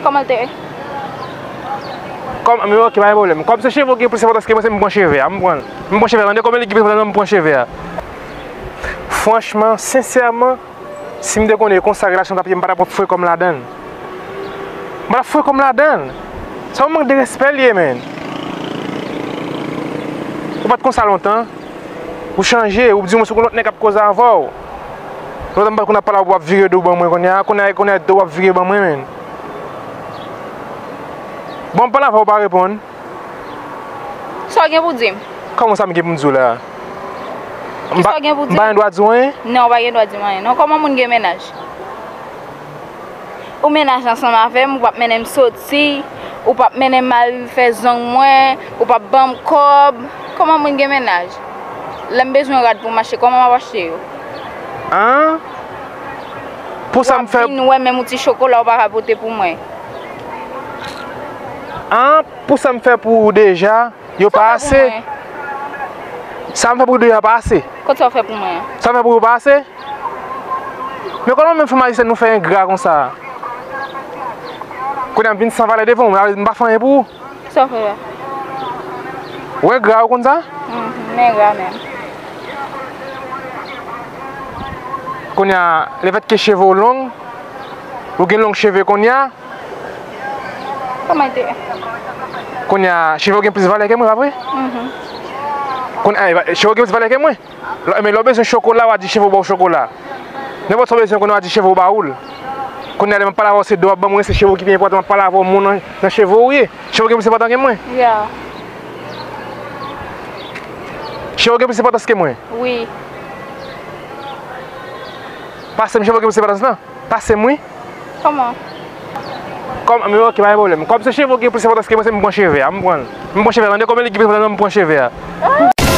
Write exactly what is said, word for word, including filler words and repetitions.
Kòman l te ye? Kòm, men ok, pa gen pwoblèm. Kòm se cheve w ki gen plis enpòtans ke mwen, se m pran cheve a, m pran l. M pran cheve a, tande kòman li gen plis enpòtans, m pran cheve a. Franchman, sensèman, si m te konnen konsa relasyon t ap ye, m pa t ap fouye kò m ladan l. M pa t ap fouye kò m ladan l. Sa yon mank de respè l ye, menn. Ou pa t konsa lontan. Ou chanje, ou di mwen si w gen lòt nèg k ap koze avè w. Lòt nèg pa konn ap pale avè w, w ap vire do ban mwen kounye a, kounye a, kounye a do w ap vire ban mwen, menn. Bon, m pale avè w, ou pa reponn. Sa w gen pou di m? Kòman sa m gen pou m di w la? Kisa w gen pou di m? M pa gen dwa di w anyen? Non, ou pa gen dwa di m anyen. Non, kòman moun gen mennaj? Ou mennaj ansanm avè m, ou p ap mennen m soti, ou p ap mennen m al fè zong mwen, ou p ap ban m kòb. Kòman moun gen mennaj? Lè m bezwen rad pou m achte, kòman m ap achte yo? An? Pou sa m fè. W ap vin wè menm yon ti chokola ou pa ka pote pou mwen. An? Pou sa m fè pou ou deja, yo pa ase. Sa m fè pou ou deja pa ase. Kot sa w fè pou mwen an? Sa m fè pou ou pa ase. Men kòman menm fanm ayisyèn nou fè engra konsa? Kounye a m vin san valè devan w, m pa fè anyen pou ou. Sa w fè a? Ou engra, ou konn sa? Mhm, m engra menm. Kounye a, lefètke cheve w long, ou gen long cheve kounye a. Kòman l te ye? Kounye a, cheve w gen plis valè ke mwen, pa vre? Mhm. Kounye a, cheve w gen plis valè ke mwen. Lè, men lè w bezwen chokola, w a di cheve w ba w chokola. Nenpòt sa w bezwen konnen, w a di cheve w ba ou l. Kounye a, lè m ap pale avè w, se do w ap ban mwen, se cheve w ki pi enpòtan, m ap pale avè w, moun nan, nan cheve w ye. Cheve w gen plis enpòtan ke mwen. Ya. Cheve w gen plis enpòtans ke mwen. Wi. Pase m, cheve w gen plis enpòtans lan. Pase m, wi. Kòman? Kòm, men ok, pa gen pwoblèm. Kòm se cheve w gen plis enpòtans ke mwen, se m pran cheve a, m pran l. M pran cheve a, tande kòman li gen plis enpòtans, m pran cheve a.